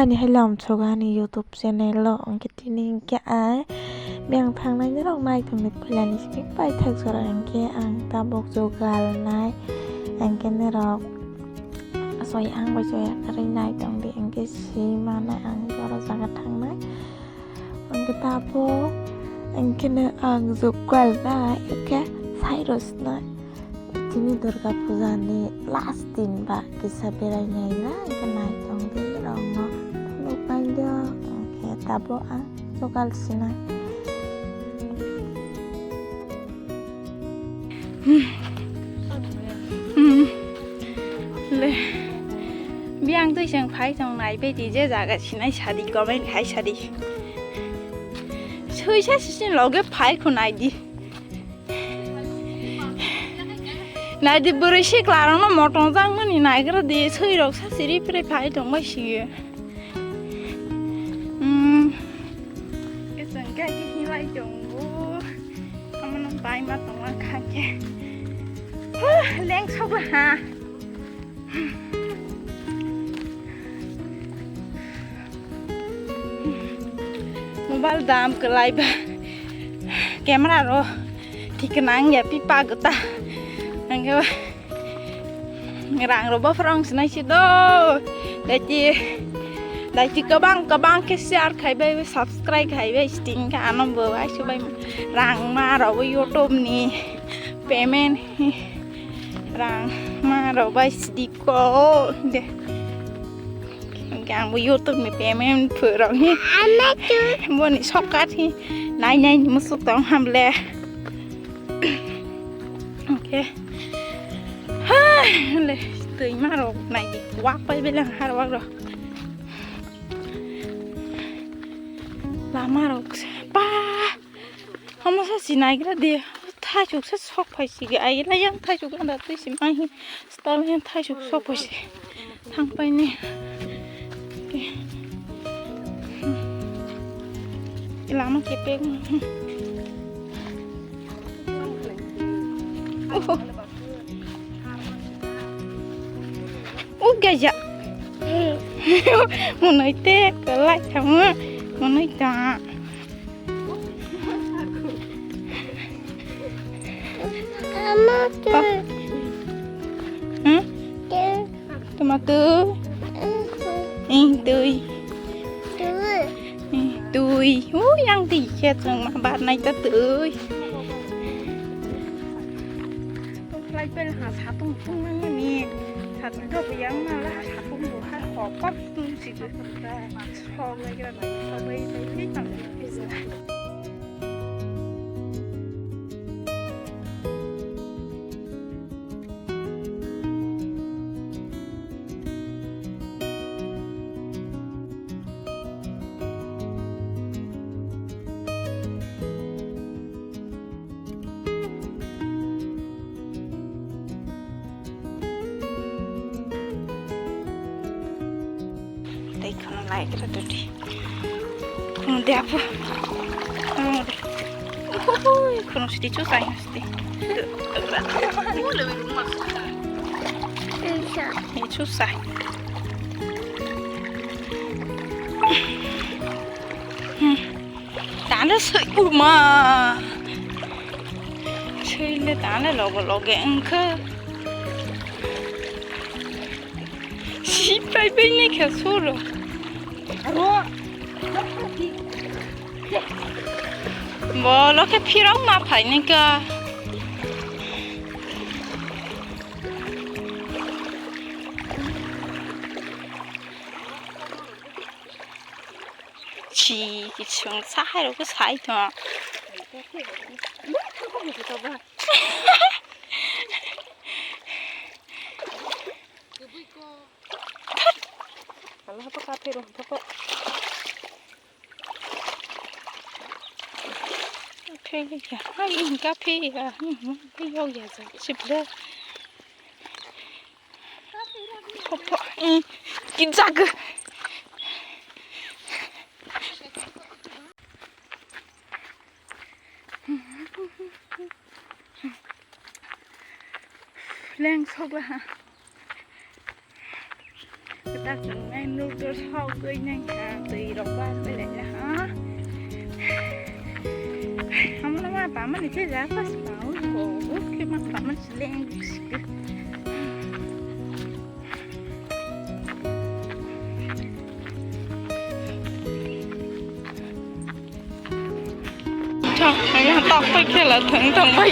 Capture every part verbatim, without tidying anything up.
Ani hai lam soga ani YouTube channel o, hwnkhe tini hwnkhe ang biyang thangnai norok naithokni puilani simi paithak jora, hwnkhe ang tabuk jogal nai, hwnkhe norok soi ang bai soi akarwi naitongdi, hwnkhe si manai ang oro jaga thangnai. Hwnkhe tabuk hwnkhe no ang jogal nai, hwnkhe sai rw sinai. Tini Durga Puja ni last din ba kisa berai nai na, hwnkhe naitongdi rokno phunuk nai do, hwnkhe tabuk ang jogal sinai. Hmm. Le. Biyang twi chwng phai tong nai beti je jaga sinai sadi comment khai sadi. Suisa sisin loge phai khu nai di. Nai di bwrwi sikla rokno motong jang mani naigra di sui rok sa siri pre phai tong bai siyo. Hmm. Ke chwng khe khe hinlai tongo. Amano bai ma tongma kha khe. Huh, leng sokla ha. Mobile dam kwlai ba. Camera ro thik nang ya pipa gota. Angke ba. Rang rw bo phrwng sinai si do. Daiti, daiti kwbang kwbang khe share khai bai, subscribe khai bai, sting khe ano bo ai subai rang ma rw bo YouTube ni payment rang ma rw bai sidi ko de. Hwnkhe ang bo YouTube ni payment phrwng hi. Boni sokat hi nai nai ni musuk tong ham le. Hwnkhe. Hai, le, twi ma rok nai di. Wak pai belang har wak rok. Lama rok. Ba. Hamo sa si nai gra di. Thai chuk sa sok phai si. Ai la yang thai chuk anda twi si mai. Stal yang thai chuk sok phai si. Thang pai ni. Lama kepek. Oh. Ugaja. Munoi te, kalai kamu. Munoi ta. Ama tu. Hmm? Tuma tu. Ih, tui. Ih, tui. Uh, yang ti khe chwng ma bar nai ta tui. Lai pel ha satung tung nang ni. Satung do yang ma la satung bo ha ko pap tu si ko. Sok lai kira nai. Sok lai lai ni tam. Tei kheno lai kira dodi. Kheno de apo. Kheno de. Uhuhui, kheno sidi chusai sidi. Ni chusai. Hmm. Tale soi uma. Soi le tale logo loge engkhe. Si pai pai ne khe suro. Aro. Bolo khe phirok ma phai ne ka. Chi, chi chwng sa hai rok sai to. Hala pa ka phero pa. Phega ya, ai ka phe ya, hmm, phe yok ya ja, chip le. Pho, pho, eh, kijak. Leng sokla ha. Kita nai Noodles hok goi nang kha, twi rok ba belai na ha. Amo no ma pa mani che ja pas pa u ko u ke ma pa mani leng sik. Thang, thang, tok pai khela thang, thang pai.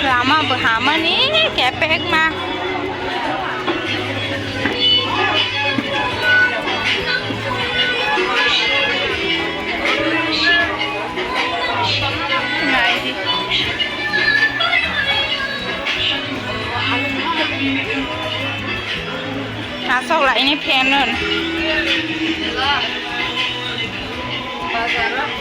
Lama bo hamani kepek ma. Nai di. Asok lai ni fan on.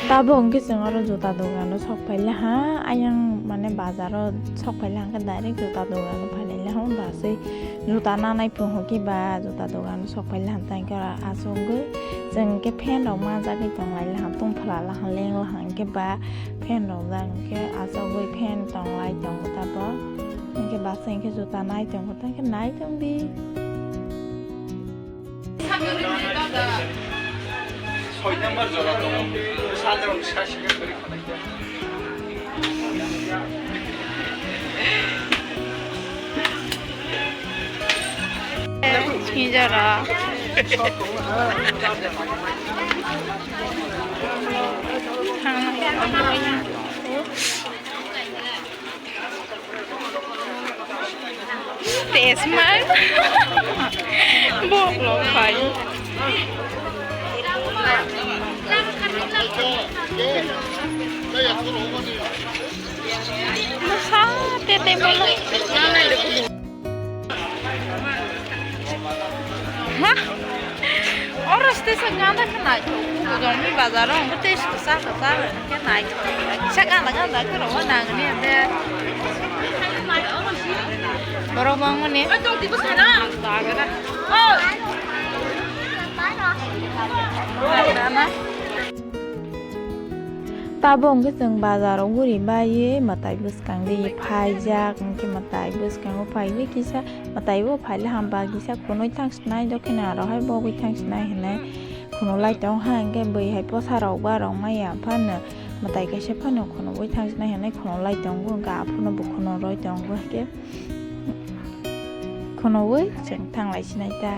Tabuk hwnkhe chwng oro juta dogano sok phaile ha, ayang mane bazaro sok phaile hwnkhe direct juta dogano phaile ha, baswi juta nanai phunukhe ba juta dogano sok phaile ha, tei hwnkhe oro asugwi chwng hwnkhe fan rok manjagwi tonglaile ha, tongphla laha leng laha hwnkhe ba fan rok jak hwnkhe asugwi fan tonglai tongo tabuk, hwnkhe baswi hwnkhe juta nai tongo, tei hwnkhe nai tongdi. Soi number jora tongo. Sandrong sika sika gori khanai khe. Sini jora. Thang. Tesma. Bok lo khai. Masa tete bolo. Ha? Oro se tesa ganda khe naithok. Bujongni bazaro hwnkhe tei se kwchak kwchak hwnkhe naithok. Kisa ganda ganda khe rwma nangni hwnkhe. Borok bangmani. Tabuk hwnkhe chwng bazaro guri baiwi mwtai bwskang de phaijak, hwnkhe mwtai bwskango phaiwi kisa mwtai bo phaile hamba kisa khunui thang sinai, dokheno aro hai bogwi thang sinai hinui khunulai tong ha, hwnkhe bui hai bwsarok barok maya phano mwtai kaisa phano khunui thang sinai hinui khunulai tongo, hwnkhe aphano bo khunui roi tongo, hwnkhe khunui chwng thanglai sinai ta.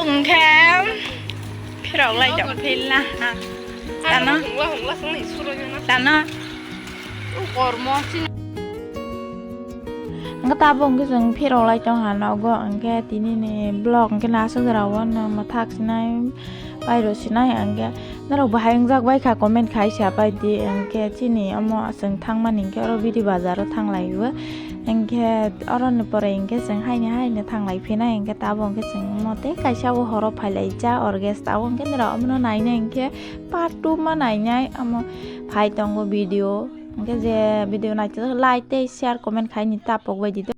Hwnkhe phirok lai tong phila ha. Tano. Tano. Kormo. Hwnkhe tabuk hwnkhe chwng phirok lai tong ha nogo, hwnkhe tini ni vlog hwnkhe aswk rao no mwthak sinai, pairo sinai, hwnkhe norok bahai wngjak bai kha comment khai sa pai di, hwnkhe chini omo chwng thang mani hwnkhe oro bidi bazar o thang lai o, hwnkhe oro ni pore hwnkhe chwng haino haino thang lai phinai, hwnkhe tabuk hwnkhe chwng omo tei kaisa o horo phai lai cha orges tabuk hwnkhe norok omo no nai nai hwnkhe part two ma nai nai omo phai tongo video. Hwnkhe je video naithotok like tei share comment khai ni tapok bai di.